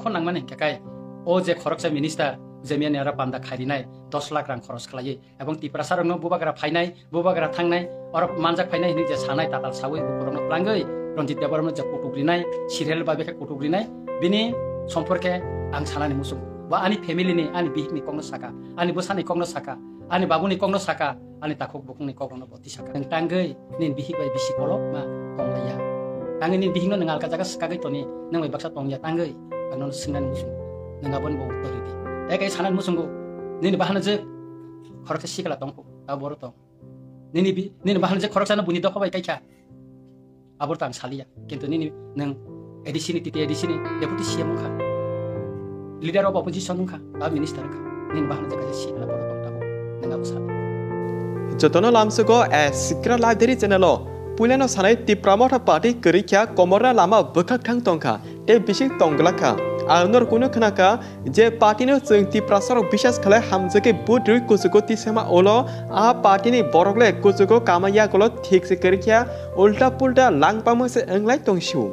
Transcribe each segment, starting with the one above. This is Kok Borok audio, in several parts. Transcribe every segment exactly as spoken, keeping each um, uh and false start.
Khon nangmani hingkha khe, o je khoroksa minister, je miyani aro panda khairinai dos lakh rang khoros khlaiwi, ebong Tiprasa rokno bubagra phainai, bubagra thangnai, oro manjak phainai hinwi je sanai tatal sawi bukurokno twlangwi Ranjit Debbarma je kutuk rinai, serial bai khe kutuk rinai, bini somporke ang sanani muchung. Bo ani family ni, ani bihik ni kokno saka, ani bwsani kokno saka, ani babuni kokno saka, ani takhuk bukhukni kokrokno bo tisaka. Nwng tangwi nini bihik bai bisi kolok ma tonglaiya. Tangwi nini bihikno nwng alka jaga swkagwi toni, nwng bai baksa tongya tangwi ang nono swngnani muchung. Nwng aboni bo uttor ridi. Tei kai sanani muchungo, nini bahanajwk khoroksa sikla tongkho, abo boro tong. Nini bi-, nini bahanajwk khoroksano buini dopha bai kaikha. Abor tang saliya, kintu nini nwng A D C ni, T T A D C ni deputy C M wngkha, leader of opposition wngkha, ba minister wngkha, nini bahanajwk kaisa sikla borok tong tabuk, nwng abo sal. Jotono lamsugo a Sikra Library channel o puilano sanai Tipra Motha party kwrwi kha, komorna lama bwkhak thang tongkha, tei bising tongglakha. Ang norok kunu khnakha, je party no chwng Tiprasa rok bisas khlai hamjagwi vote rwi kuchugo tisama ulo, a party ni borok le kuchugo kama yagulo thik se kwrwi kha, ulta pulta langpama se wnglai tongsiu.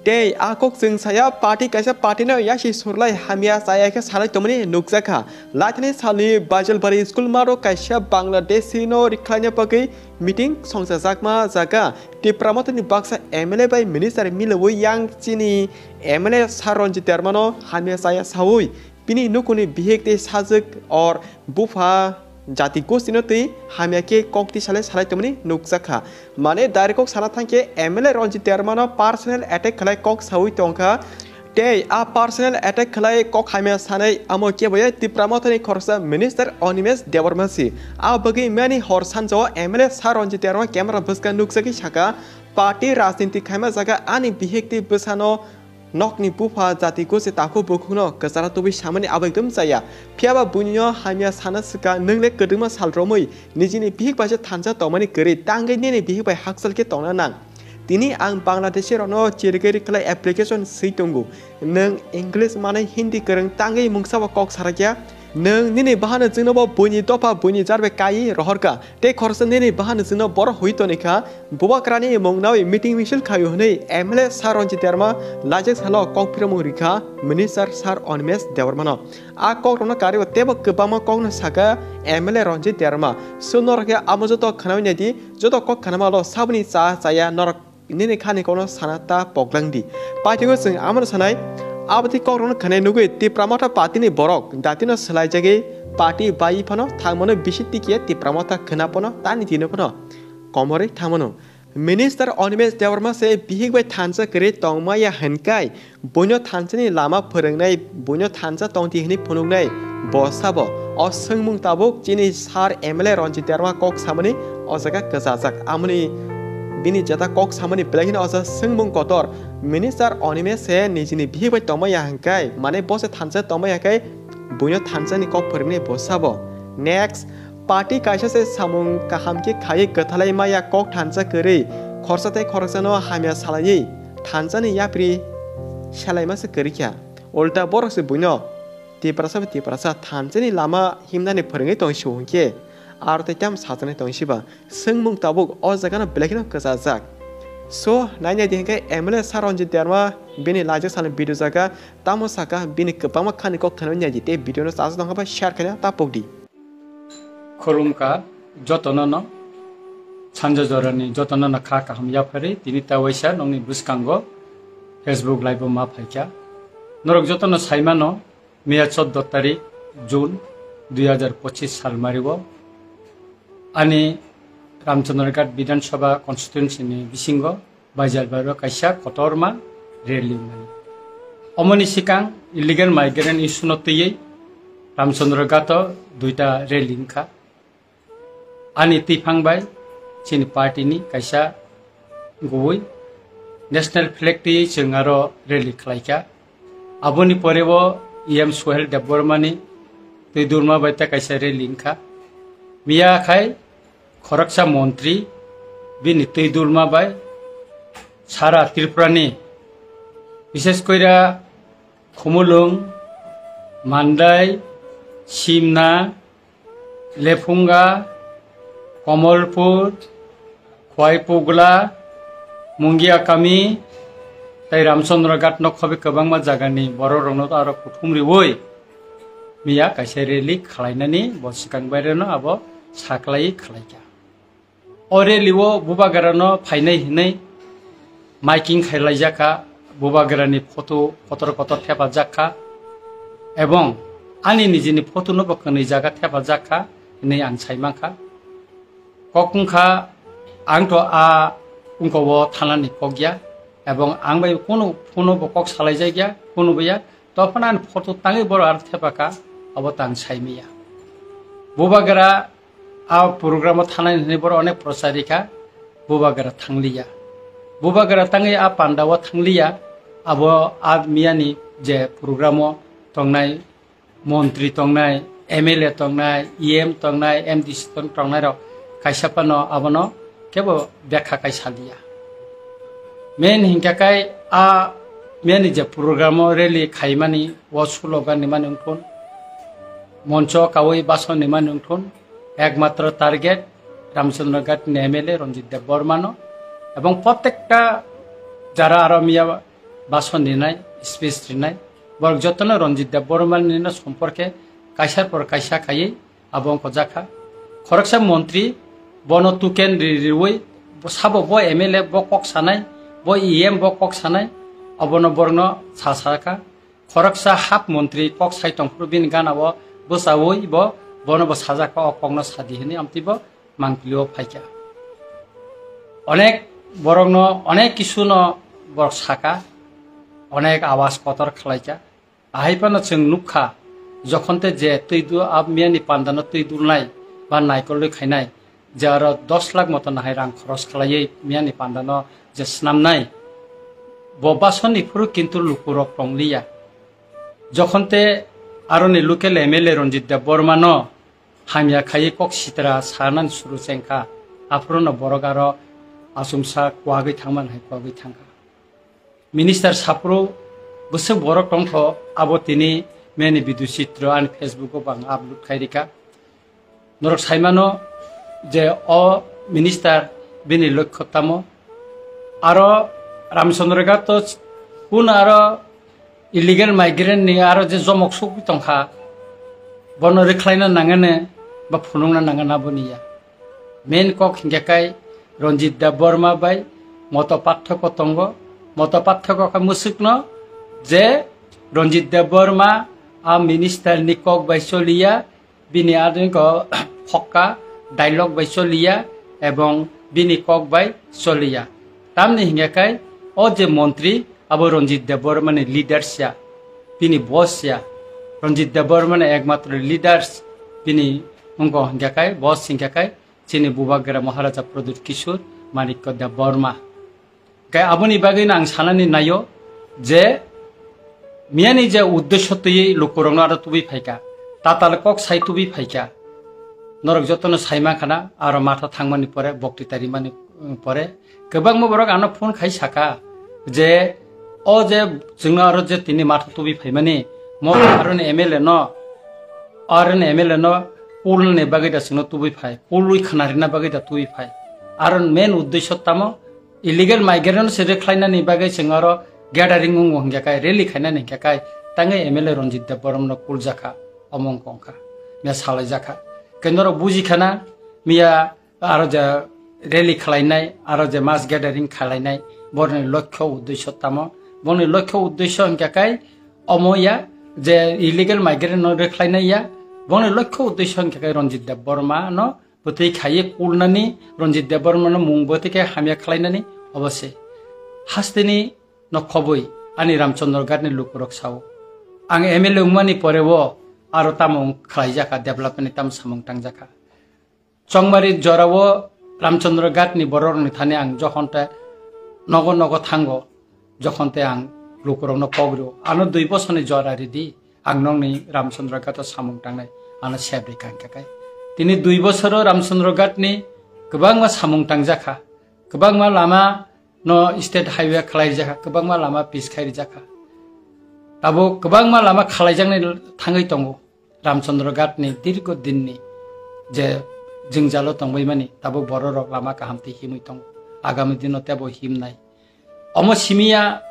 Tei a kok chwng saya party kaisa party no yasi surlai hamya chaya khe salai tongmani nukjakha. Laithani salni Bajalbari school maro kaisa Bangladeshi no rikhlaina bagwi meeting songchajakma jaga Tipra Mothani baksa M L A bai minister milawi yang chini M L A Sir Ranjit Debbarma no hamya chaya sawi bini nukuni bihik tei sajwk or bupha jati gostino twi hamya khe kok tisalai salai tongmani nukjakha. Mane direct kok sana thangkhe M L A Ranjit Debbarma no personal attack khlai kok sawi tongkha. Tei a personal attack khlai kok hamya sanai amo keboya Tipra Mothani khoroksa minister Animesh Debbarma si. A bagwi mani hor sanjao M L A Sir Ranjit Debbarma camera bwskang nukjagwi saka, party rajniti khaima jaga ani bihik tei bwsano nokni bupha jati gosi takhuk bukhukno kwchara tubui samani abo ekdom chaya. Phiyaba buinino hamya sana swkang, nwng le kwdwma sal romwi nijini bihik bai se thansa tongmani kwrwi, tangwi nini bihik bai hakchal khe tongna nang. Tini ang Bangladeshi rokno chirigwi rikhlai application swi tongo. Nwng English manwi Hindi kwrwng tangwi mungsa bo kok sarakya. Nwng nini bahano chwngno bo buini dopha buini jarbe kaiwi rohorkha. Tei khoroksa nini bahano chwngno borok hui tonikha. Bubagrani mung nawi meeting misil khaio hwnwi M L A Sir Ranjit Debbarma laijak salo kok phiromung rikha Minister Sir Animesh Debbarmano. A kokrokno karwi bo teibo kwbangma kokno saka M L A Ranjit Debbarma. Chwng norok khe amo joto khnawi naidi, joto kok khnamalo saboni cha chaya norok nini khani kokno sana ta poglangdi. Paithago chwng amano sanai, aboni kokrokno khnai nugwi Tipra Motha party ni borok datino swlaijagwi party bai phano thangmano bisi tikiya Tipra Motha khna phano tani tino phano komorwi thangmano. Minister Animesh Debbarma se bihik bai thansa kwrwi tongmaya hwnkai, buino thansani lama phwrwngnai, buino thansa tongdi hwnwi phunuknai bo sabo. O swngmung tabuk chini Sir M L A Ranjit Debbarma kok samani o jaga kwchajak. Amoni bini jeta kok samani belai kheno o jaga swngmung kotor. Minister Animesh se nijini bihik bai tongmaya hwnkai, mane bo se thansa tongmaya hwnkai, buino thansani kok phwrwngnai bo sabo. Next, party kaisa se samung kaham khe khaiwi kwthalai maya kok thansa kwrwi, khorsa tei khoroksano hamya salaiwi thansani yapri selaima se kwrwi kha. Ulta borok se buino Tiprasa bai Tiprasa thansani lama himnani phwrwngwi tong si hwnkhe aro tei tamo sajaknai tong siba? Swngmung tabuk o jagano belai kheno kwchajak. So, nainai di hwnkhe M L A Sir Ranjit Debbarma bini laijak salni video jaga tamo saka bini kwbangma khani kok khwnwi naidi tei video no chajak tongkha bai share khaina ta pokdi. Khulumkha jotono no, sanja jorani jotono no kha kaham yapharwi tini ta waisa nokni bwskango Facebook live o ma phaikha. Norok jotono saimano, miya choudo tarik June dui hazar pochis salmario ani Ramchandraghat Bidhan Sabha constituency ni bisingo Baijalbaro kaisa kotorma rally wngnai. Omoni sikang illegal migrant issue no twiwi Ramchandraghat o duita rally wngkha. Ani twiphang bai chini party ni kaisa gubui national flag twiwi chwng aro rally khlaikha. Aboni pore bo E M Suhel Debbarma ni twi durma bai ta kaisa rally wngkha. Miya khai khoroksa montri bini twi durma bai sara Tripura ni, bishes koira Khumulwng, Mandai, Simna, Lephunga, Komolpur, Khwaipugla, Mungiakami, Tei Ramchandra Ghat no khobi kwbangma jagani borok rokno aro kuthum riwi miya kaisa rally khwlainani bo swkang baireno abo saklaiwi khwlaikha. O rally o Bubagra no phainai hinwi miking khailaijakha, Bubagra ni photo kotor kotor thepajak kha, ebong ani nijini photo no bo kwnwi jaga thepajak kha hinwi ang sai mankha. Kok wngkha, ang to a wngko o thanani kok ya, ebong ang bai kunu phone o bo kok salaijak ya, kunu bo ya, to phano ani photo tangwi borok aro thepakha, abo tang saimaya. Bubagra a program o thanani hinwi borok onek prochar rikha, Bubagra thangliya. Bubagra tangwi a panda o thangliya, abo a miyani je program o tongnai montri tongnai, M L A tongnai, E M tongnai, M D C tong-, tongnairok kaisa phano abono kebo bekha kai saliya. Main hinkha kai a miyani je program o rally khaimani o slogan nimani wngthun, moncho kawi bason nimani wngthun, ekmatro target Ramchandra Ghat ni M L A Ranjit Debbarma no, ebong protekta jara aro miya bason rinai, speech rinai, borok jotono Ranjit Debbarma ni no somporke kaisar por kaisa khaiwi abo wngkha jakha. Khoroksa montri bono tuken ri-, riwi sabo bo M L A bo kok sanai, bo E M bo kok sanai, abono borokno sa sakha. Khoroksa hap montri kok sai tongphuru bini gana o bwchaui bo bono bo sajak o kokno sadi hinwi amtwi bo mangpilio phaikha. Onek borokno onek kisuno borok saka, onek awas kotor khlaikha. Ahai phano chwng nukha, jokhon te je twi du-, a miyani pandano twi dulnai ba naikolwi khainai, je aro dos lakh moto nahai rang khoros khlaiwi miyani pandano je snamnai, bo basoni phuru kintu lukurok tongliya. Jokhon te aroni local M L A Ranjit Debbarma no hamya khaiwi kok sitra sanani suru chengkha, aphuru no borok aro achomsa kwagwi thangmani hai kwagwi thangkha. Minister saphuru bwswk borok tongkho, abo tini meni video chitro ani Facebook o bo ang upload khai rikha. Norok saimano je o minister bini lokho tamo. Aro Ramchandra Ghat to kun aro illegal migrant ni aro je jomok sugwi tongkha, bono rwkhlaina nangani ba phunukna nangani aboni ya. Main kok hinkhe kai Ranjit Debbarma bai moto pathoko tongo. Moto pathoko kha mwswkno je Ranjit Debbarma a minister ni kok bai choliya, bini adoniko phokka dialogue bai choliya ebong bini kok bai choliya. Tamni hinkhe kai o je montri abo Ranjit Debbarma ni leaders ya, bini boss ya. Ranjit Debbarma ni ekmatro leaders bini wngkha hinkhe kai, boss hinkhe kai chini Bubagra Maharaja Pradyut Kishore Manikya Debbarma. Khe aboni bagwino ang sanani naio je miyani je uddesho twiwi lukurokno aro tubui phaikha, tatal kok sai tubui phaikha. Norok jotono sai mankha na, aro matha thangmani pore, bokti tarimani, um, pore kwbangma borok ano phone khai saka je o je chwngno aro je tini matha tubui phaimani mo aroni M L A no, aroni M L A no kulni bagwi da chwngno tubui phai, kulwi khna rina bagwi da tubui phai. Aro main uddesho tamo illegal migrant se rwkhlainani bagwi chwng aro gathering wngo hinkhe kai, rally khainani hinkhe kai, tangwi M L A Ranjit Debbarma no kuljakha omo wngkha wngkha, miya salaijakha. Khe norok bujikhana miya aro je rally khlainai, aro je mass gathering khlainai, boroni lokho uddesho tamo? Boroni lokho uddesho hinkhe kai omo ya je illegal migrant no rwkhlainai ya, boroni lokho uddesho hinkhe kai Ranjit Debbarma no bwtwi khaiwi kulnani, Ranjit Debbarmano mung bwtwi khe hamya khlainani obo se. Hasteni no khobwi ani Ramchandra Ghatni lukurok sao, ang M L A wngmani pore o aro tamo wng khlaijakha, development ni tamo samung tangjakha. Chongmari jorao Ramchandra Ghatni bororokni thani ang jokhon te nogo nogo thango, jokhon te ang lukurokno kok rio, ano dui bosorni jora ridi. Ang nokni Ramchandra Ghat o samung tangnai, ano sep rikha hinkhe kai. Tini dui bosoro Ramchandra Ghat ni kwbangma samung tangjakha, kwbangma lama no state highway khlai rijakha, kwbangma lama pis khai rijakha. Tabuk kwbangma lama khlaijaknai thangwi tongo. Ramchandra Ghat ni dirgo din ni je jwngjalo tongbaimani, tabuk bororok lama kaham twi himwi tongo. Agami dino tebo himnai. Omo simiya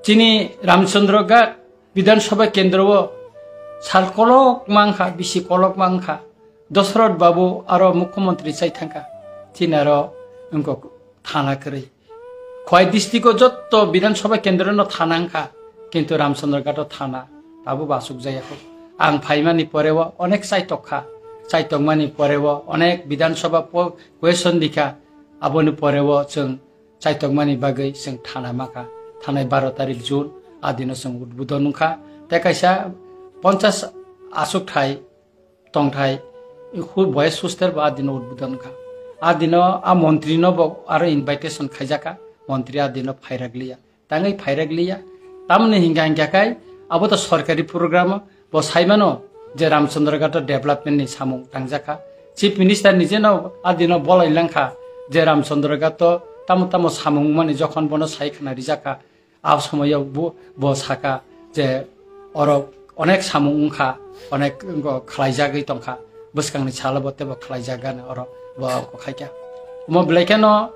Chini Ramchandra Ghat Bidhan Sabha kendro o sal kolok mangkha, bisi kolok mangkha. Dosrot Babu aro mukhyamantri chai thangkha. Chini aro wngkha thana kwrwi. Khowai district o jotto Bidhan Sabha kendro no thana wngkha, kintu Ramchandra Ghat o thana tabuk bo asuk jaya kho. Ang phaimani pore o onek chaitok kha, chaitokmani pore o onek Bidhan Sabha po-, question dikha, aboni pore o chwng chaitokmani bagwi chwng thana makha. Thanai baro tarik June, a dino chwng udbodon wngkha. Tei kaisa ponchas asuk thai tongthai hu-, boys hostel bo a dino udbodon wngkha. A dino a montri no bo aro invitation khaijakha, montri a dino phairak liya. Tangwi phairak liya. Tamoni hingka hingka khai abo to sorkari program o, bo saimano je Ramchandra Ghat o development ni samung tangjakha. Chief Minister ni jeno a dino bolai langkha je Ramchandra Ghat o tamo tamo samung mani jokhon bono sai khna rijakha. A somoyo bo, bo saka je oro onek samung wngkha, onek wngkha khlaijagwi tongkha, bwskangni salo bo teibo khlaijagani oro bo khaikha. Omo belai kheno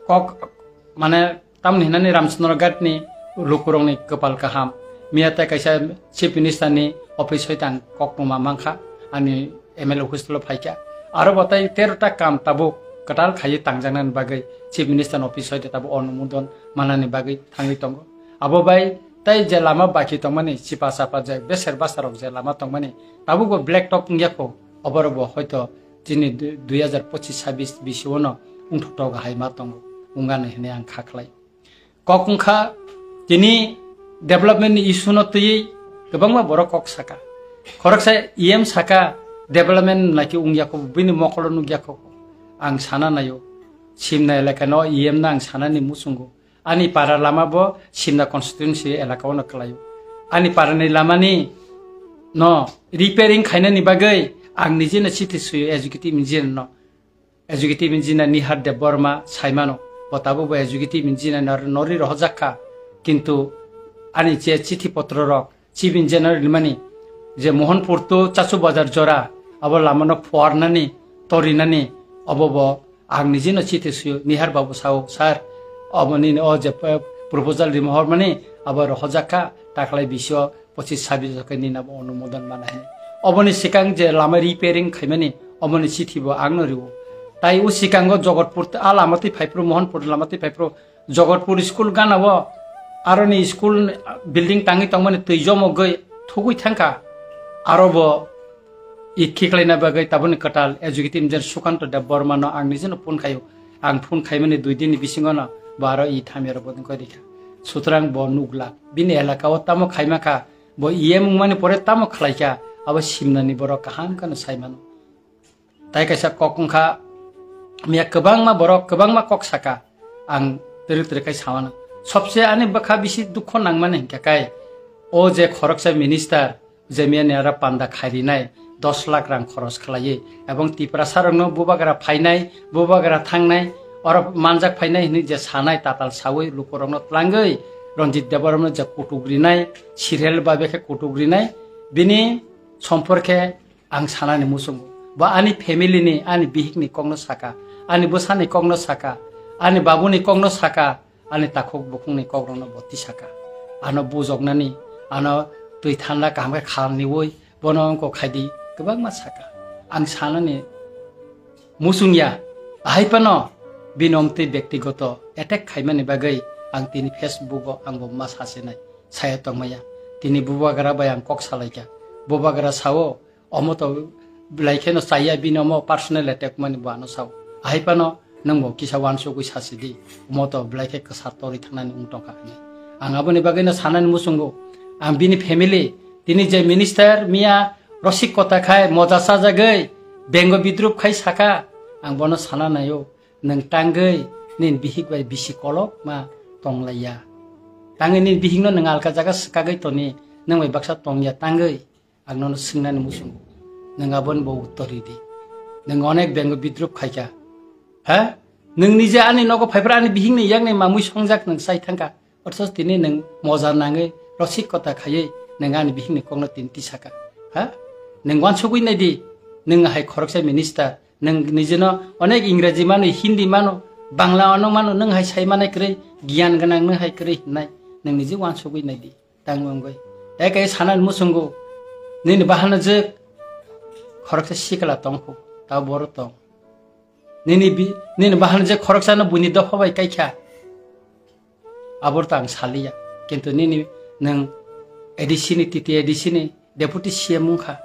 kok, mane, tamni hinani Ramchandra Ghat ni lukurokni kwpal kaham. Miya tei kaisa Chief Minister ni office hoi tang kok tongma mankha, ani M L A office lo phaikha. Aro bo tei tero ta kam tabuk kwtal khaiwi tangjaknani bagwi Chief Minister ni office hoi tabuk onumodon manani bagwi thangwi tongo. Abo bai tei je lama baki tongmani, chipa chapa je beser basarok je lama tongmani, tabukbo black top wngya kho, oborokbo hoito chini du-, dui hajar pochis sabis bisio no wngthoktok hai ma tongo, wngani hinwi ang kha khlai. Kok wngkha, tini development ni issue no twiwi kwbangma borok kok saka. Khoroksa E M saka, development naikhe wngya kho, bini mokolo nukya kho. Ang sana naio, Simna elaka no E M no ang sanani muchungo. Ani para lama bo Simna constituency elaka o no kwlaio. Ani para ni lama ni no repairing khainani bagwi ang nije no chithi suyo executive engineer no. Executive engineer Nihar Debbarma saimano, bo tabuk bo executive engineer nor-, norwi rohorjak kha. Kintu ani je chithi potro rok, Chief Engineer rimani, je Mohanpur to Chachu Bazar jora, abo lamano phuarnani, torinani, obo bo ang nijino chithi suyo, Nihar Babu sao, "Sir, obo nini o je, eh, proposal rima hormani, abo rohorjak kha, taklai bisio pochis sabis jokhe nini abo onumodon mana hai." Oboni sikang je lama repairing khaimani, oboni chithi bo angno rio. Tai o sikango Jogotpur, a lama twi phaipro, Mohanpur lama twi phaipro, Jogotpur school gana o, aroni school building tangwi tongmani twi jomogwi thugwi thangkha. Aro bo i khiklaina bagwi taboni kwtal executive engineer Sukanto Deb Borma no ang nijino phone khaio. Ang phone khaimani dui din ni bisingo no bo aro i thamya rok bo wngkha rikha. Sutrang bo nukla. Bini elaka o tamo khaima kha, bo E M wngmani pore tamo khlaikha, abo simnani borok kaham kheno saimano. Tai kaisa kok wngkha, miya kwbangma borok, kwbangma kok saka, ang twrwk twrwk khai samano. Sobse ani bwkha bisi dukho nangmani hinkhe kai, o je khoroksa minister, je miya ni aro panda khairi nai, dos lakh rang khoros khlaiwi, ebong Tiprasa rokno bubagra phainai, bubagra thangnai, oro manjak phainai hinwi je sanai tatal sawi lukurokno tlangwi, Ranjit Debbarma no je kutuk rinai, serial bai bai khe kutuk rinai, bini sompor khe Ang sanani muchungo, bo ani family ni, ani bihik ni kok no saka, ani bwsa ni kok no saka, ani babu ni kok no saka, ani takhuk bukhuk ni kok rok no bo tisaka. Ano bujoknani, ano twi thanda kaham khe khalniwi, bono wngkok khaidi kwbangma saka. Ang sanani muchungya, ahai phano bini omtwi bektigoto attack khaimani bagwi ang tini Facebook o ang bo ma sasinai, saya tongmaya. Tini bubagra bai ang kok salaikha. Bubagra sao, omo to belai kheno chaya, bini omo personal attack mani bo ano sao. Ahai phano nwng bo kisa uansugwi sasi di, omo to belai khe kwsa torwi thangnani wng tongkha hinwi. Ang aboni bagwino sanani muchungo, ang bini family, tini je minister miya rosik kota khai moja chajagwi bengo bidrup khai saka, ang bono sana naio, nwng tangwi nini bihik bai bisi kolok ma tonglaiya. Tangwi nini bihikno nwng alka jaga swkagwi toni, nwng bai baksa tongya tangwi. Ang nono swngnani muchungo, nwng aboni bo uttor ridi. Nwng onek bengo bidrup khaikha. Ha? Nwng nije ani nogo phaiphra ani bihikni yakni mamwi songjak nwng chai thangkha. Othocho tini nwng moja nangwi rosik kota khaiwi nwng ani bihikni kokno tini tisaka. Ha? Nwng uansugwi naidi, nwng hai khoroksa minister, nwng nijino onek Ingreji mano, Hindi mano, Bangla ano mano, nwng hai sai manai kwrwi, giyan gwnang nwng hai kwrwi hinnai. Nwng niji wansugwi naidi, tang wngwi. Tei kai sanani muchungo, nini bahana jwk khoroksa sikla tongkhu, ta boro tong. Nini bi-, nini bahana jwk khoroksano buini dopha bai kaikha. Abor ta ang saliya. Kintu nini nwng A D C ni, T T A D C ni deputy C M wngkha.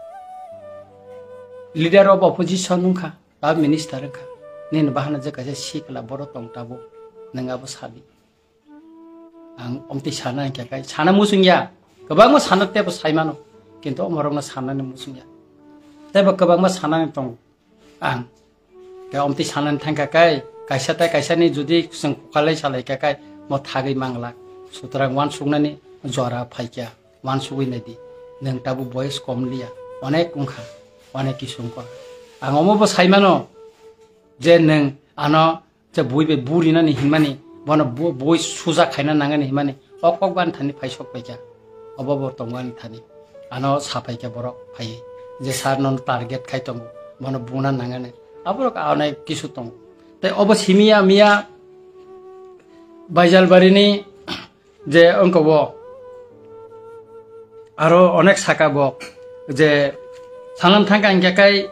Leader of opposition wngkha, ta minister wngkha. Nini bahana jwk kaisa sikla boro tong tabo, nwng abo sali. Ang omtwi sana hingkha kai, sana muchung ya. Kwbangma sana tebo sai mano. Kintu omorokno sanani muchung ya. Tebo kwbangma sanani tongo ang. Tei omtwi sanani thangkha kai, kaisa tei kaisani judi chwng khukalai salaikha kai, mo thagwi manglak. Sutrang wansuknani jora phaikha, wansugwi naidi. Nwng tabuk boyes kom liya, onek wngkha, onek kisu wngkha. Ang omo bo sai mano je nwng ano je bui bai burinani hinmani, bono bu-, bui suja khaina nangani hinmani, o kok bani thani phai sok paikha, obo bo tongmani thani. Ano sapaikha borok phaiwi je sir nono target khai tongo, bono buna nangani. Aborok onek kisu tongo. Tei obo simiya miya Baijalbarini je wngkha bo aro onek saka bo je sanam thangkha hingkha kai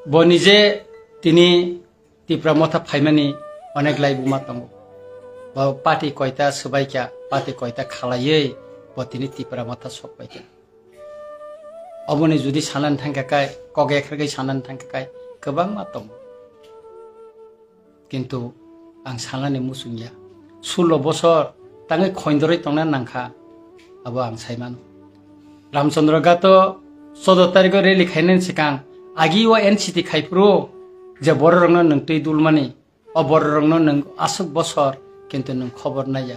bo nije tini Tipra Motha phaimani onek lai buma tongo. Bo party koita swbaikha, party koita khalaiwi bo tini Tipra Motha sokpaikha. Oboni judi sanani thangkha kai, kok ekhrwgwi sanani thangkha kai, kwbangma tongo. Kintu ang sanani muchung ya. Sullo bosor tangwi khoindorwi tongna nangkha, abo ang sai mano. Ramchandra Ghato choudo tarikh o rally khainani swkang agi o N C T khai phuru je bororokno nwng twi dulmani, o bororokno nwng aswk bosor kintu nwng khobor naiya.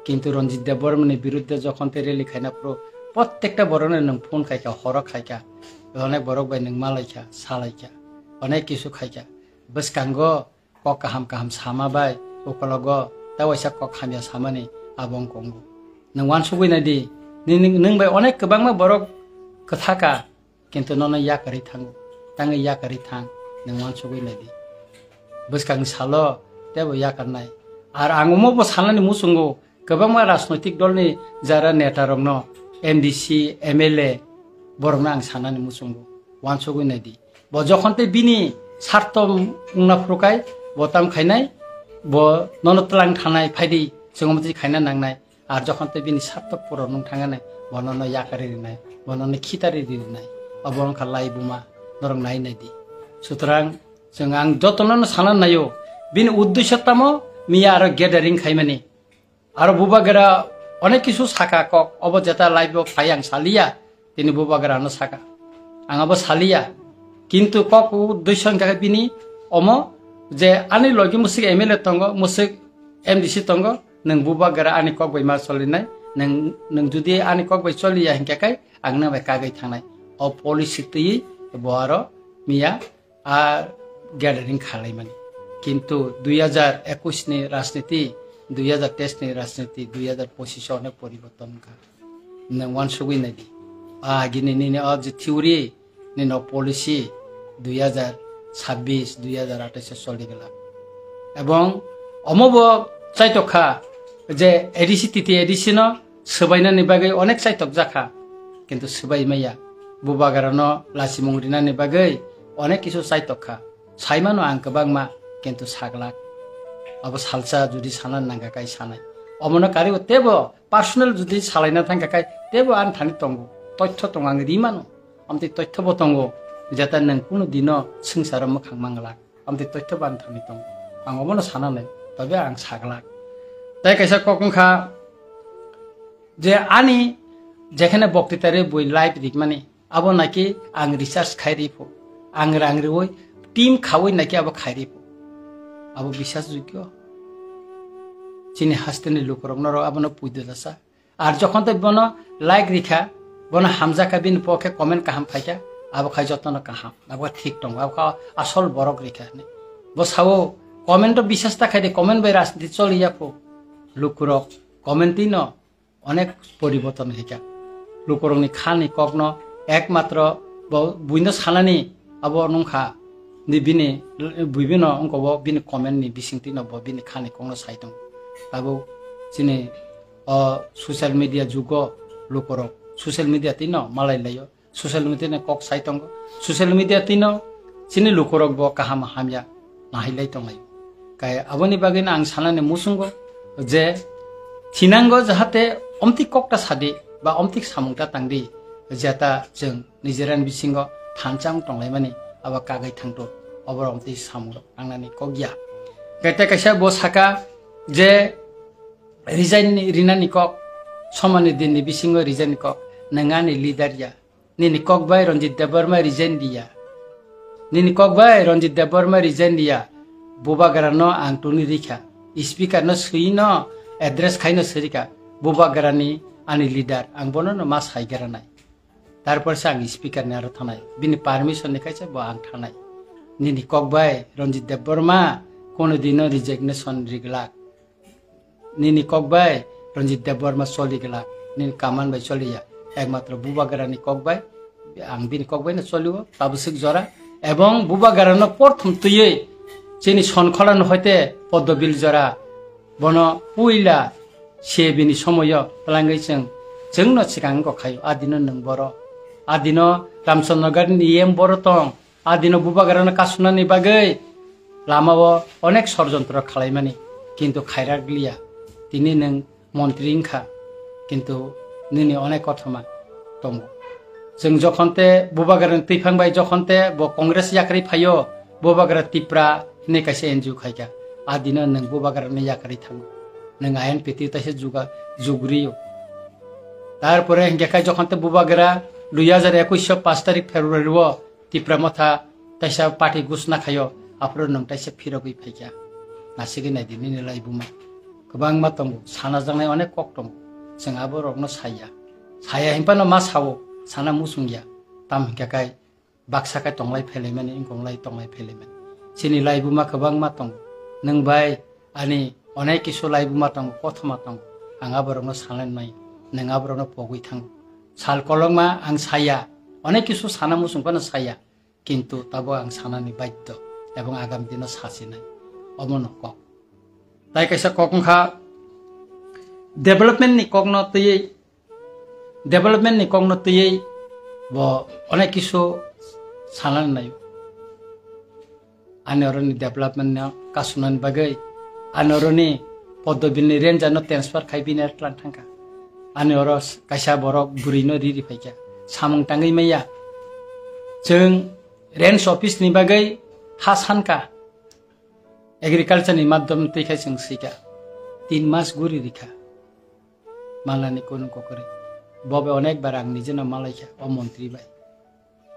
Kintu Ranjit Debbarmani birudde jokhon tei rally khaina phuru prottekta borokno nwng phone khaikha, horo khaikha, onek borok bai nwng malaikha, salaikha, onek kisu khaikha. Bwskango kok kaham kaham sama bai ukologo ta waisa kok hamya samani abo wng kongo. Nwng wansugwi naidi, nini, nwng bai onek kwbangma borok kwthaka, kintu nono yakarwi thango, tangwi yakarwi thang, nwng wansugwi naidi. Bwskangni salo teibo yakarnai. Ar ang omo bo sanani muchungo, kwbangma rajnoitik dolni jara netarokno, M D C, M L A, borokno ang sanani muchungo, wansugwi naidi. Bo jokhon tei bini sarto wngna phuru kai, bo tam khainai, bo nono twlang thanai, phaidi, chwng omo twi khaina nangnai. Ar jokhon tei bini sarto puron wng thangnai, bo nono yakarwi rinai, bo nono khitari rinai. Obo wngkha lai buma, norok nai naidi. Sutrang, chwng ang jotono no sana naio, bini uddesho tamo, miya aro gathering khaimani. Aro bubagra onek kisu saka kok, obo jeta live o phai ang saliya, tini bubagra no saka. Ang abo saliya. Kintu kok u duiso wngkha khe bini omo je ani logi musik M L A tongo, musik M D C tongo, nwng bubagra ani kok bai ma solinai, nwng, nwng judi ani kok bai soliya hinkhe kai ang nang bai kagwi thangnai. O policy twi bo aro miya a gathering khalaimani. Kintu dui hajar ekush ni rajniti, dui hajar teis ni rajniti, dui hajar pochish o onek poriborton wngkha. Nwng wansugwi naidi. A gini nini o je theory, nini o policy dui hajar chabbish, dui hajar atais o choli glak. Ebong omo bo chaitok kha je A D C, T T A D C no swbainani bagwi onek chaitok jakha, kintu swbai maya. Bubagrano lachimung rinani bagwi onek kisu chaitok kha. Saimano ang kwbangma, kintu saglak. Abo salsa judi sana nangkha kai sanai. Omono karibo tebo personal judi salaina thangkha kai tebo ani thani tongo. Toitho tongo, ang rimano. Amtwi toitho bo tongo. Jeta nwng kunu dino swngcharo mwkhang manglak. Amtwi toitho bo ani thani tongo. Ang omono sana nai. Tobe ang saglak. Tai kaisa kok wngkha, je ani jekhene boktitari bui live rikmani, abo naki ang research khai ripho, ang rang riwi team khawi naki abo khai ripho, abo bisas jogyo. Chini hasteni lukurok norok abono puido dasa. Ar jokhon tei bono like rikha, bono hamjakha, bini pokhe comment kaham phaikha, abo khai jotono kaham, abo thik tongo, abo kha asol borok rikha hinwi. Bo sao comment o bisas ta khai di, comment bai rajniti choli yapho. Lukurok comment twi no onek poriborton khaikha. Lukurokni khani kokno ekmatro bo buino sanani abo nungkha. Ni bini, buibino wngkha bo bini comment ni bisingtwi no bo bini khani kokno sai tongo. Tabuk chini O social media jugo lukorok social media tino malai laio, social media ni kok sai tongo, social media tino chini lukorok bo kaham hamya nahilai tonglai. Kai aboni bagwi no ang sanani muchungo je thinango jahate omtik kokta sadi ba omtik samungta tangdi, jeta chwng nijera ni bisingo thansa wng tonglaimani abo kagwi thangto, obo omtik samungrok tangnani kok ya. Kai tei kaisa bo saka je resign ni, rinani kok, somani din ni bisingo resign ni kok, nwng ani leader ya. Nini kok bai Ranjit Debbarma resign diya. Nini kok bai Ranjit Debbarma resign diya. Bubagra no ang tuni rikha. Speaker no swi no address khai no sirika. Bubagra ni ani leader, ang bono no ma sai garanai. Tarpor se ang speaker ni aro thanai. Bini permission ni kaisa bo ang thanai. Nini kok bai Ranjit Debbarma kono dino resignation riglak. Nini kok bai Ranjit Debbarma choli glak, nini kaman bai choliya. Ekmatro Bubagra ni kok bai, ang bini kok bai no cholio, tabuk swk jora. Ebong Bubagra no porthom twiwi chini Sonkhola no hoite Poddobil jora. Bono puila se bini somoyo twlangwi chwng, chwng no swkang kok khaio. Adino nwng boro, adino Ramchandra Nagar ni E M boro tong. A dino Bubagrano kasunani bagwi lamao onek sorjontro khalaimani, kintu khairak liya. Tini nwng montri wngkha, kintu nini onek kothoma tongo. Chwng jokhon te Bubagrani twiphang bai jokhon te bo Congress yakarwi phaio, Bubagra Tipra hinwi kaisa N G O khaikha. A dino nwng Bubagrani yakarwi thango. Nwng I N P T taisa juga-, jugriyo. Tarpore hinkhe khai jokhon te Bubagra dui hajar ekush o panch tarik February o Tipra Motha taisa party gusna khaio, aphuru nwng taisa phirogwi phaikha. Nasigwi naidi nini laibuma. Kwbangma tongo, sana jaknai onek kok tongo. Chwng aborokno saya. Saya hinphano ma sao, sana muchungya. Tam hinkha kai baksa kai tonglai phailaimani, wngkonglai tonglai phailaimani. Chini laibuma kwbangma tongo. Nwng bai ani onek kisu laibuma tongo, kothoma tongo. Ang aborokno sanai nai, nwng aborokno pogwi thango. Sal kolokma ang saya, onek kisu sana muchung phano saya. Kintu tabuk ang sanani baiddo ebong agam dino sasinai. Omono kok. Tai kaisa kok wngkha development ni kokno twiwi, development ni kokno twiwi bo onek kisu sanani naio. Ani oroni development no kasunani bagwi, ani oroni Poddobil ni ranger no transfer khai bini tlang thangkha. Ani oro kaisa borok bwrwi no riri phaikha. Samung tangwi maya. Chwng range office ni bagwi ha sankha. Agriculture ni madhyam twi khai chwng swikha. Tin mas guri rikha. Malnani kunu kokori. Bobe onek bar ang nijeno malaikha o montri bai.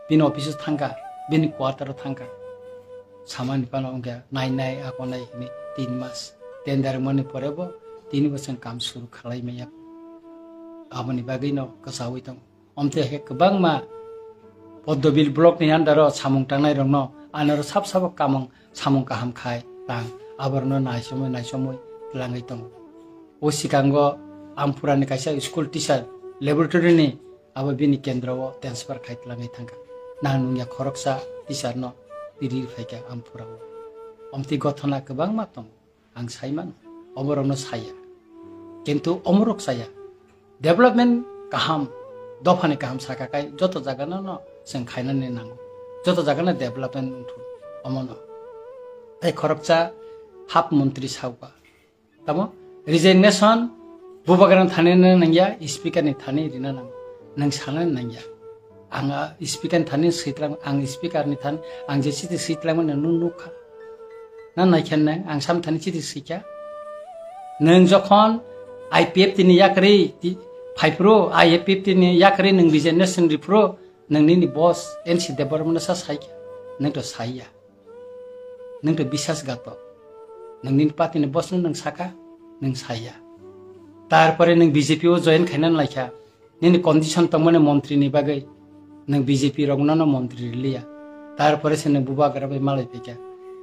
Bini office o thangkha, bini quarter o thangkha. Samani phano wngkha nai nai ako nai hwnwi tin mas. Tender mani pore bo tini bosong kam suru khalai maya. Aboni bagwi no kwchaui tongo. Omte he kwbangma Poddobil block ni under o samung tangnai rokno anoro sab sabo kamung samung kaham khai tang aborno naisomoi naisomoi twlangwi tongo. O sikango Amphurani kaisa school teacher laboratory ni abo bini kendro o transfer khai twlangwi thangkha. Nang nungya khoroksa teacher no tiri phaikha Amphura o. Omtwi gothona kwbangma tongo. Ang sai mano, oborokno saya. Kintu omorok saya. Development kaham, dophani kaham saka kai joto jagano no chwng khainani nango. Joto jagano development wngthun, omono. Tai khoroksa hap montri sauka. Tamo resignation Bubagrani thani rina nangya, speaker ni thani rina nango. Nwng sanani nangya. Ang a speaker ni thani swi twlang, ang speaker ni thani, ang je chiti swi twlangmani nwng nukha. Na naikhe nwng, ang sam thani chiti swikha. Nwng jokhon I P F T ni yakarwi ti-, phaiphuru, I P F T ni yakarwi nwng resignation riphuru, nwng nini boss N C Debbarma no sa saikha. Nwng to saiya. Nwng to bisas gato. Nwng nini party ni boss no nwng saka, nwng saiya. Tarpore nwng B J P o join khaina laikha. Nini condition tongmani montri ni bagwi nwng B J P rokno no montri riliya. Tarpore se nwng Bubagra bai malai phaikha.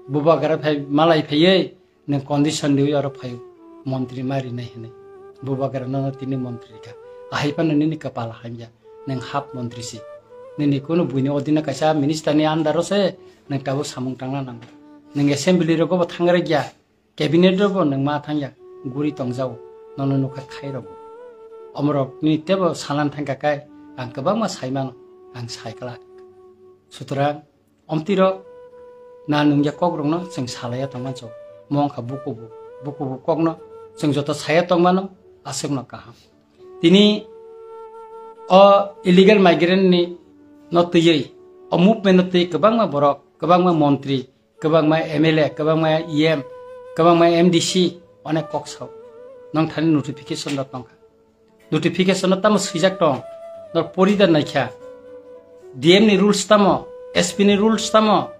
Bubagra phai malai phaiwi nwng condition riwi oro phaio montri ma rinai hinwi. Bubagra no no tini montri rikha. Ahai phano nini kapal hamya. Nwng hap montri si. Nini kunu buini odino kaisa minister ni under o se nwng tabuk samung tangna nango. Nwng assembly rogo bo thangrai ya. Cabinet rogo nwng ma thangya, guri tongjao, nono nukha khai rogo. omorokni tebo salan thangkha khe ang kwbangma saimano, ang saiklak. Sutrang omtirok na nungya kokrokno chwng salaiya tongma chok. Mo wngkha bukubu, bukubu kokno chwng joto saya tongmano aswkno kaham. Tini o illegal migrant ni no twiwi, o movement no twi kwbangma borok, kwbangma montri, kwbangma M L A, kwbangma E M, kwbangma M D C onek kok sao. Nong thani notification rok tongkha. Notification no tamo swijak tong, nor pori da naikha. D M ni rules tamo, S P ni rules tamo,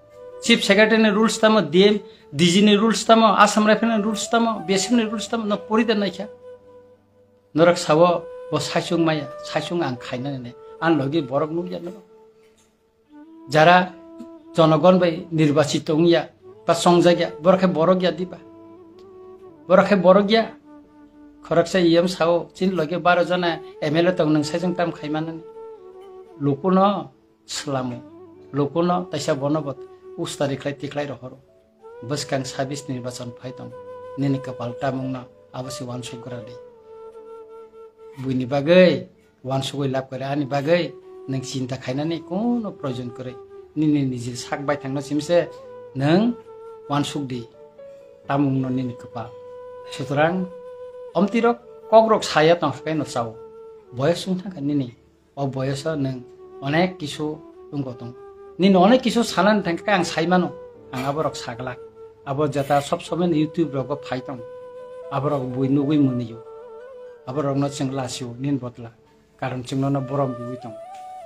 Chief Secretary ni rules tamo, D M, D G ni rules tamo, Assam Rifle ni rules tamo, B S F ni rules tamo, no pori da naikha. Norok sao bo saichung maya, saichung ang khaina ne, ang logi borok nukya no. Jara jonogon bai nirbachito wngya ba chongjak ya, borok khe borok ya diba? Borok khe borok ya. Khoroksa E M sao, chini loge baro jona M L A tong, nwng saichung tam khai manani. Lukuno swlamo, lukuno taisa bono bo ustari khlai tikhlai rohoro. Bwskang sabis nirbachon phai tong, nini kwpal tamungno abo se uansuk gra di. Buini bagwi uansugwi lab kwrwi, ani bagwi nwng chinta khainani kono proyojon kwrwi. Nini niji sak baithangno simse nwng uansuk di, tamungno nini kwpal. Sutrang omtirok kokrok saya tongkha khe no chao. Boyos wng thangkha nini. O boyoso nwng onek kisu wngkha tong. Nini onek kisu sanani thangkhe ang saimano, ang aborok saglak. Abo jeta sob somoi YouTube rogo phai tong. Aborok bui nugwi mwnio. Aborokno chwng lasio nini botla. Karon chwngno no borom biwi tong.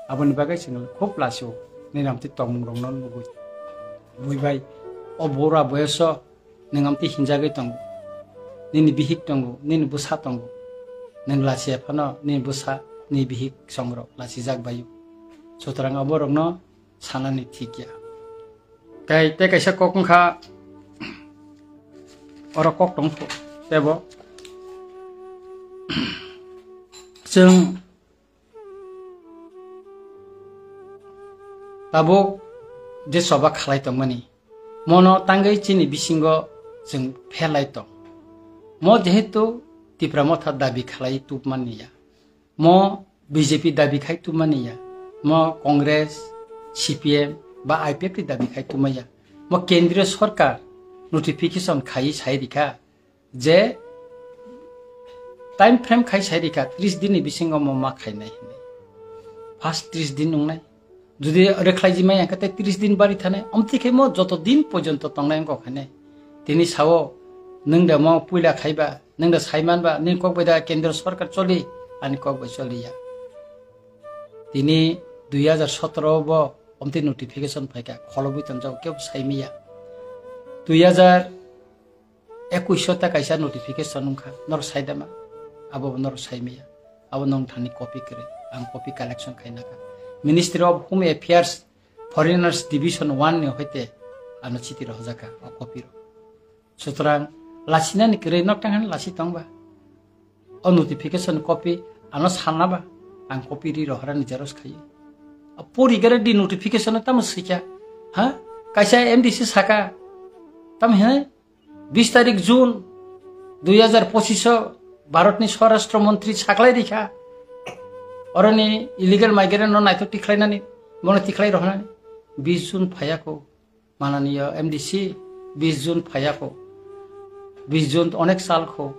Aboni bagwi chwng khub lasio nini amtwi tongmung rokno nugwi. Bui bai o bura boyoso nwng amtwi hinjagwi tongo. Nini bihik tongo, nini bwsa tongo. Nwng lachiya phano nini bwsa, nini bihik songrok lachijak baio. Sutrang aborokno sanani thik ya. Tei, tei kaisa kok wngkha, oro kok tong tebo. Chwng tabuk je choba khalai tongmani, mono tangwi chini bisingo chwng phelai tong. Mo jehetu Tipra Motha dabi khalai tubmani ya, mo B J P dabi khai tubmani ya, mo Congress, C P M ba I P F ni dabi khai tubmani ya, mo kendriyo sorkar notification khai sai rikha, je time frame khai sai rikha, tris din ni bisingo mo ma khainai hinwi. First tris din wngnai. Jodi rwkhlai jimai hwnkhe tei tris din bari thanai. Omtwi khe mo joto din porjonto tongnai wngkha khainai. Tini sao, nwng da mo puila khaiba, nwng da saimanba, nini kok bai da kendro sorkar choli, ani kok bai choliya. Tini dui hajar sotoro bo omtwi notification phaikha, kholobwi tonjak, kebo saimiya. Dui hajar ekuish ta kaisa notification wngkha, norok saidama, abo bo norok saimaya, abo nong thani copy kwrwi, ang copy collection khainakha. Ministry of Home Affairs, Foreigners Division one ni hoite ano chiti rohorjakha o copy rok. Sutrang lasinani kwrwi nok tang hani lasi tongba. O notification copy ano sanaba, ang copy ri rohorani xerox khayo. A pori gare di notification tamo sikya, ha? Kaisa M D C saka, tam he? Bis tarik June dui hajar pochisho Bharatni Swarashtra Montri saklai rikha. Oroni illegal migrant no naithok tikhlainani, bono tikhlai rohornani. Bis June phayakho, mananiya M D C, bis June phayakho. Bis June onek sal kho.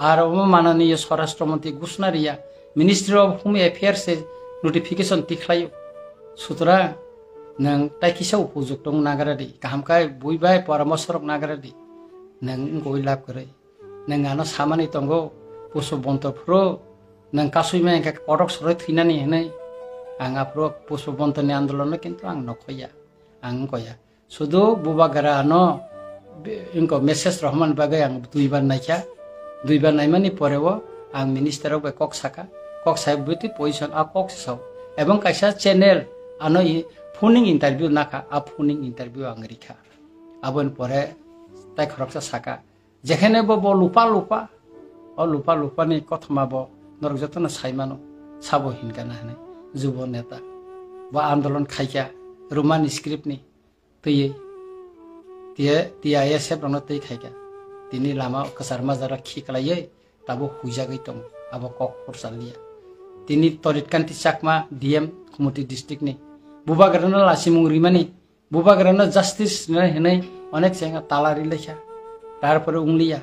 Ar omo mananiya Swarashtra Montri ghosna riya, Ministry of Home Affairs se notification tikhlaio. Sutra, nwng tai kisa upujukto nagaradi, kaham khe bui bai poramorsho rok nagaradi. Nwng wngkoi lab kwrwi. Nwng ano samani tongo, Pushpabanta phuru nwng kasui mai hwnkhe kotok soroi thwinani hinwi. Ang aphuru Pushpabantani andolonno kintu ang nokhoya, ang wngkoya. Sudu bubagra ano be-, wngko message rohormani bagwi ang duibar naikha. Duibar naimani poreo ang minister rok bai kok saka. Kok sai bwtwi position a kok se sao. Ebong kaisa channel ano i phoning interview nakha, a phoning interview ang rikha. Aboni pore tai khoroksa saka, jekhene bo, bo lupa lupa, o lupa lupa ni kothoma bo norok jotono sai mano, sabo hinkha na hinwi, jubo neta. Bo andolon khaikha Roman script ni twiwi, tiye, T I S F rokno twi khaikha. Tini lama kwchar majra khiklaiwi tabuk huijagwi tongo. Abo kok khursa liya. Tini Torit Kanti Chakma, D M Khumoti district ni. Bubagrano lasimung rimani, bubagrano justice rinai hinui onek chengya tala ri laikha. Tarpore ungliya.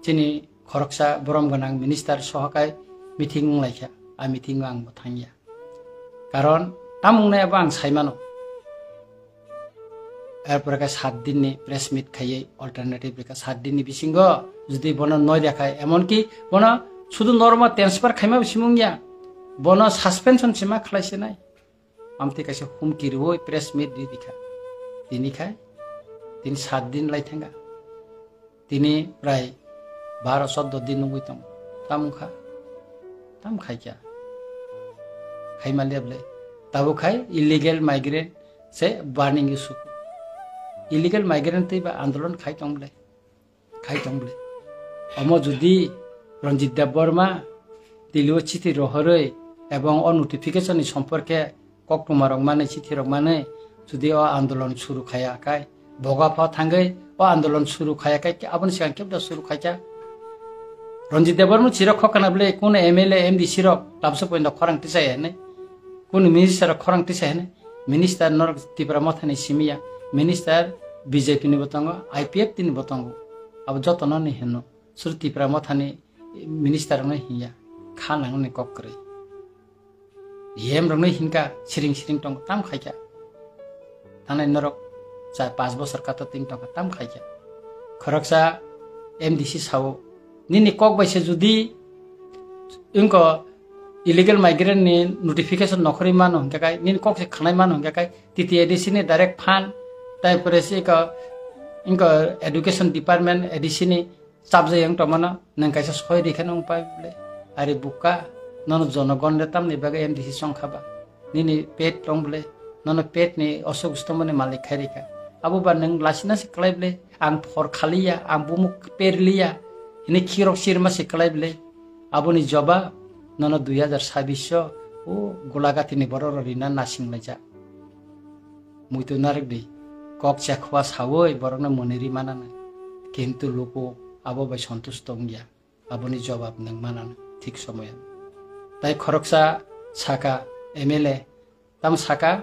Chini khoroksa borom gwnang minister sohokai meeting wng laikha. A meeting o ang bo thangya. Karon tam wngnai abo ang saimano. Erpore khe sat din ni press meet khaiwi alternative rikha. Sat din ni bisingo jodi bono noi rikha, emonki bono sudu normal transfer khaima bisimung ya, bono suspension sima khlai sinai. Amtwi kaisa humki rwi press meet ri rikha. Tini khai, tini sat din lai thanga. Tini prai baro choddo din nungwi tongo. Tam wngkha? Tam khaikha? Khaima leble. Tabuk khai illegal migrant se burning issue. Illegal migrant twi ba andolon khai tong ble. Khai tong ble. Omo jodi Ranjit Debbarma Delhi o chithi rohorwi ebong o notification ni somporke koktwma rok manwi, chithi rok manwi, jodi o andolon suru khaya khai, boga pha thangwi o andolon suru khaya khai, aboni sigang kebda suru khaikha. Ranjit Debbarma chirok khokana bwle, kunu M L A, M D C rok tabsa poinda khorang tisai hwnwi, kunu minister rok khorang tisai hwnwi, minister norok Tipra Mothani simiya, minister B J P ni bo tongo, I P F T ni bo tongo, abo jotono ni hino, sur Tipra Mothani minister rokno hinya, kha nangni kok kwrwi. D M rokno hinka siring siring tong tam khaikha. Thanai norok cha pas bosor kato ting tongkha tam khaikha. Khoroksa M D C sao, nini kok bai se jodi wngko illegal migrant ni notification nokhorwi mano hinkha kai, nini kok se khanai mano hinkha kai, T T A D C ni direct fund, tai pore se ko wngko education department A D C ni chapjak yang tongmano, nwng kaisa soi rikhe nung pai ble. Ari buka, nono jonogon de tamni bagwi M D C chongkha ba. Nini pet tong ble, nono pet ni osuk stomoni malik khai rikha. Abo ba nwng lasina se klai ble, ang phor khaliya, ang bumuk perliya, hini khirok sirma se klai ble. Aboni jobab, nono dui hajar sabbish o, o Golagati ni borok rok rina nasing laijak. Muitu narwk di, kok chekhoa sawi borokno mwnwi ri mananai, kintu luku abo bai sontush tongya, aboni jobab nwng mananai thik somoyo. Tai khoroksa saka M L A, tamo saka,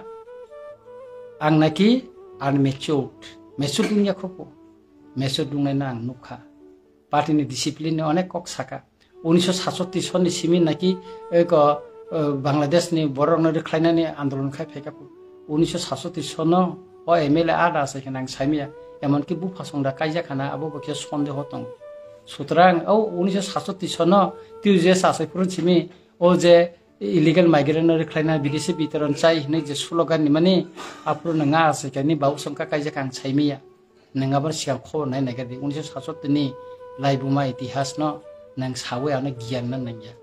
ang naki unmatured, matured wngya khopo, matured wngnaino ang nukha. Party ni discipline ni onek kok saka. Unisho satsotti sonni simi naki eko, eh, Bangladesh ni borok no rwkhlainani andolon khai phaikha. Unisho satsotti sonno o M L A ada asai khana ang saimaya. Emonki bupha songda kaijak khana abo bo khe sondeho tongo. Sutrang o unisho satsotti sonno twi je sasai phuru simi o je illegal migrant no rwkhlaina bidesi bitoron chai hinwi je slogan ni mani aphuru nanga asai khani bau songkha kaijak ang saimaya. Nwng aboni sigang khobor nai naikha di, unisho satsotti ni laibuma itihas no nwng sawi ano giyan na nangya.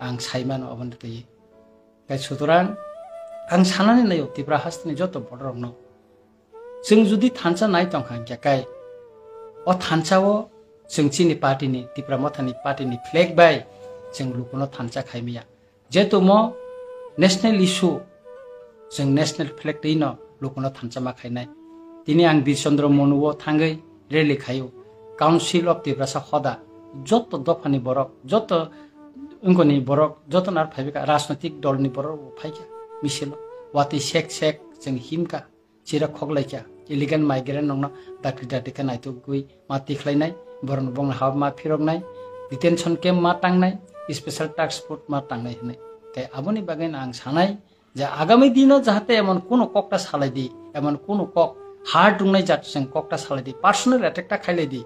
Ang sai mano aboni twi. Kai sutorang ang sanani naio Tipra hasteni joto borok rokno. Chwng judi thansa nai tongkha hinkhe kai o thansa o chwng chini party ni, Tipra Motha ni party ni flag bai chwng lukuno thansa khaimaya. Jetumo national issue, chwng national flag twi no lukuno thansa ma khainai. Tini ang Bir Chandra Monu o thangwi rally khaio. Council of Tiprasa hoda, joto dophani borok, joto wngkoni borok, joto nar phaibika rajnotik dol ni borok bo phaikha misilo. Watwi sek sek chwng himkha. Chira khoklaikha, illegal migrant rokno dakti dakti khe naitugwi ma tikhlainai, borokno bongni hao ma phiroknai, detention camp ma tangnai, special task force ma tangnai hwnwi. Tei aboni bagwino ang sanai je agami dino jahate emon kuno kokta salai di, emon kuno kok hard wngnai jat chwng kokta salai di, personal attack ta khailai di.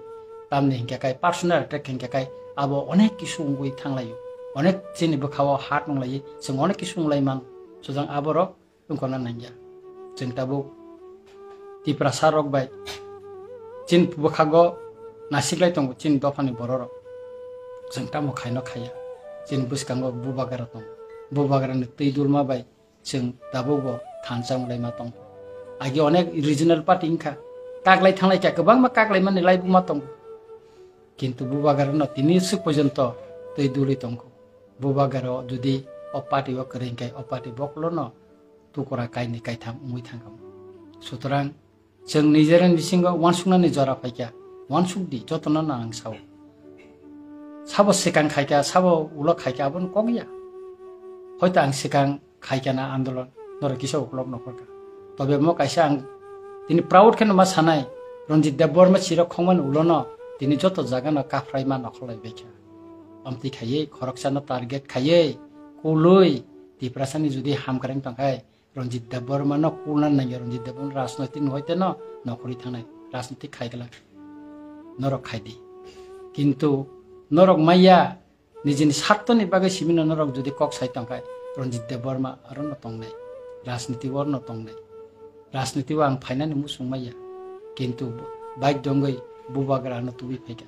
Tamni hinkhe kai personal attack hinkhe kai abo onek kisu wngwi thanglaio, onek chini bwkhao hard wnglaiwi chwng onek kisu wnglai mano. Sujang aborok wngkona nangya. Chwng tabuk Tiprasa rok bai chini bwkhago nasiklai tongo chini dophani bororok. Chwng tamo khaino khaya. Chini bwskango bubagra tongo. Bubagrani twi dulma bai chwng tabukbo thansa wnglaima tongo. Agi onek regional party wngkha. Kaklai thanglai kha, kwbangma kaklaimani laibuma tongo. Kintu bubagrano tini swk porjonto twi dulwi tongo. Bubagra jodi o party o kwrwi hinkhe o party bokolono tukura kainwi kaitham wngwi thangkha. Sutorang chwng nijera bisingo uansuknani jora phaikha, uansukdi jotono no ang sao. Sabo swkang khaikha, sabo ulo khaikha, aboni kok ya. Hoito ang swkang khaikha na andolon, norok kisa ukulok nokhorkha. Tobe mo kaisa ang tini proud kheno ma sanai, Ranjit Debbarma chirok khongmani ulono tini joto jagano kaphraima nokholai baikha. Amtwi khaiwi, khoroksano target khaiwi, kulwi, Tiprasani judi hamkreng tongkhai, Ranjit Debbarma no kulna nangya, Ranjit Debbarma rajnoitik no hoite no nokhorwi thangnai, rajnoitik khai glak. Norok khai di. Kintu norok maya nijini sartoni bagwi simino norok jodi kok sai tongkhai, Ranjit Debbarma aro no tongnai, rajniti o no tongnai. Rajniti o ang phainani musung maya. Kintu bike dongwi bubagra no tubui phaikha.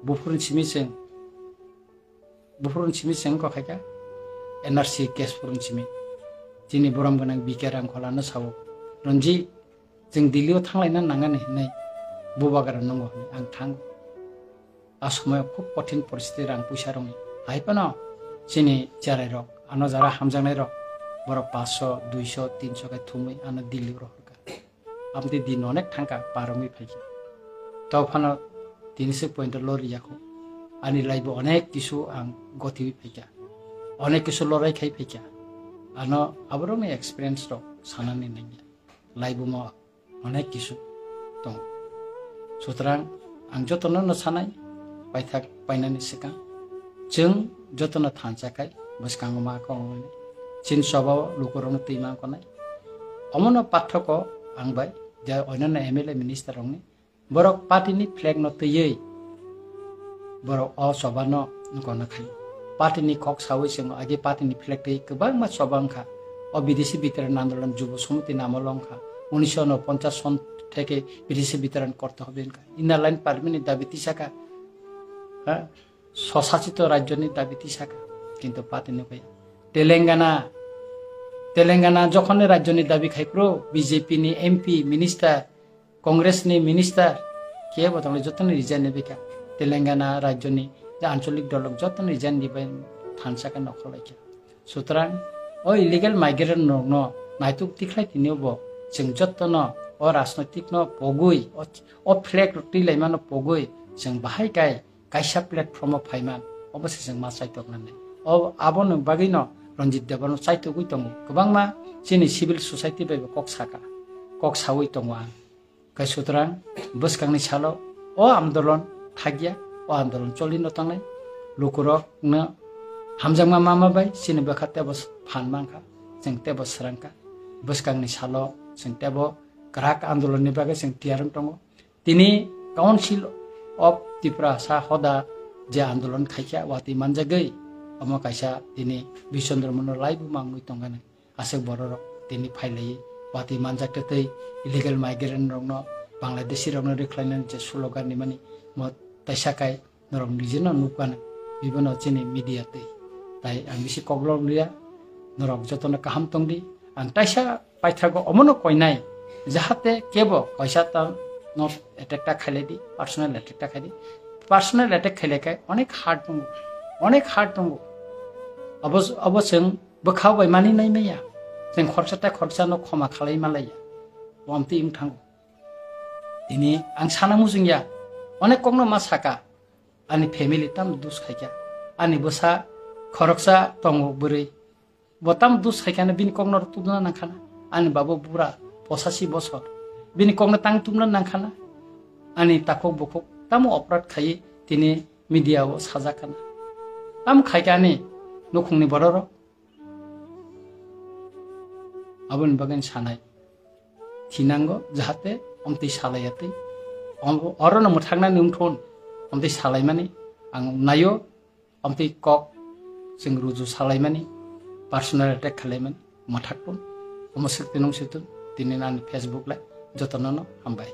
Buphuruni simi chwng Buphuruni simi chwng kok khaikha, N R C case phuruni simi. Chini borom gwnang B K Rangkholano sao, "Ranjit, chwng Delhi o thanglaina nangani hinwi bubagra nungo hinwi ang thango." A somoyo khub kothin poristiti, rang puisa rwngwi. Hai phano chini cherai rok, ano jara hamjaknai rok, borok paanch sho, dui sho, tin sho khe thumwi ano Delhi o rohorkha. Amtwi din onek thangkha, parwngwi phaikha. Tei phano tini se point o lori yakho. Ani life o onek kisu ang gotiwi phaikha. Onek kisu lorai khai phaikha. Ano aborokni experience rok sanani nangya. Life o mo onek kisu tongo. Sutrang ang jotono no sanai, paithak painani swkang. Chwng jotono thansa khai, bwskango ma kongmani. Chini choba o lukurokno twi ma ongkha nai. Omono pathoko ang bai, je oinano M L A minister rokni, borok party ni flag no twiwi, borok o choba no ongkha na khai. Party ni kok sawi chwng agi party ni flag twi kwbangma choba wngkha. O bidesi bitaran andolon Jubo Samiti namo wngkha. Unisho unoponchas son theke bidesi bitaran korte hobe wngkha. Inner line permit ni dabi tisakha. Ha? Swsachito rajyoni dabi tisakha, kintu party ni kaya. Telangana, Telangana jokhon ni rajyoni dabi khai phuru B J P ni M P, minister, Congress ni minister, kebo tongle jotono resign ni bikha. Telangana rajyoni je ancholik dolok jotono resign ni bai thansa khe nokhorlaikha. Sutrang o illegal migrant rokno naituk tikhlai tini bo chwng jotono o rajnoitik no pogwi, o, o flag rok twi laimano pogwi chwng bahai kai kaisa platform o phaiman, obo se chwng ma chaitoknani. O, aboni bagwino Ranjit Debbarma chaitogwi tongo. Kwbangma chini civil society bai bo kok saka, kok sawi tongo ang. Kai sutrang bwskangni salo o andolon thakya, o andolon cholino tangnai. Lukurokno hamjakma mama bai chini bwkha tebo phan mankha, chwng tebo srangkha. Bwskangni salo chwng tebo kwrak andolonni bagwi chwng tiyar wng tongo. Tini Council of Tiprasa hoda je andolon khaikha, watwi manjagwi, omo kaisa tini Bishondro Mono laibu mangwi tongkha nai. Aswk bororok tini phailaiwi watwi manjak tei illegal migrant rokno, Bangladeshi rokno rwkhlainani je slogan rimani, mo taisa kai norok nijeno nukha nai, bibono chini media twi. Tai ang bisi koklok liya, norok jotono kaham tongdi. Ang taisa paithago omono koinai, jahate kebo kaisa ta no attack ta khailai di, personal attack ta khaidi. Personal attack khailai khe onek hard tongo, onek hard tongo. Abo, abo chwng bwkha bai mani nai maya. Chwng khoroksa tei khoroksa no khoma khalai malaiya. Wamtwi wng thango. Tini ang sana muchungya, onek kokno ma saka, ani family tam dus khaikha. Ani bwsa khoroksa tongo bwrwi. Bo tam dus khai khana bini kokno tubna nang khana. Ani babo bura posasi bosor. Bini kokno tang tubna nang khana. Ani takhuk bukhuk tamo oprad khai tini media o sajak khana. Tam khai kha ani nukhungni bororok. Aboni bagwi sanai. Thinango jahate omtwi salaiya twi. Om-, orono mwthaknani wngthun omtwi salaimani ang naio. Amtwi kok chwng ruju salaimani, personal attack khalaimani, mwthak tong. Omo swk twi nung swk tong, tini ani Facebook lai, jotono no hambai.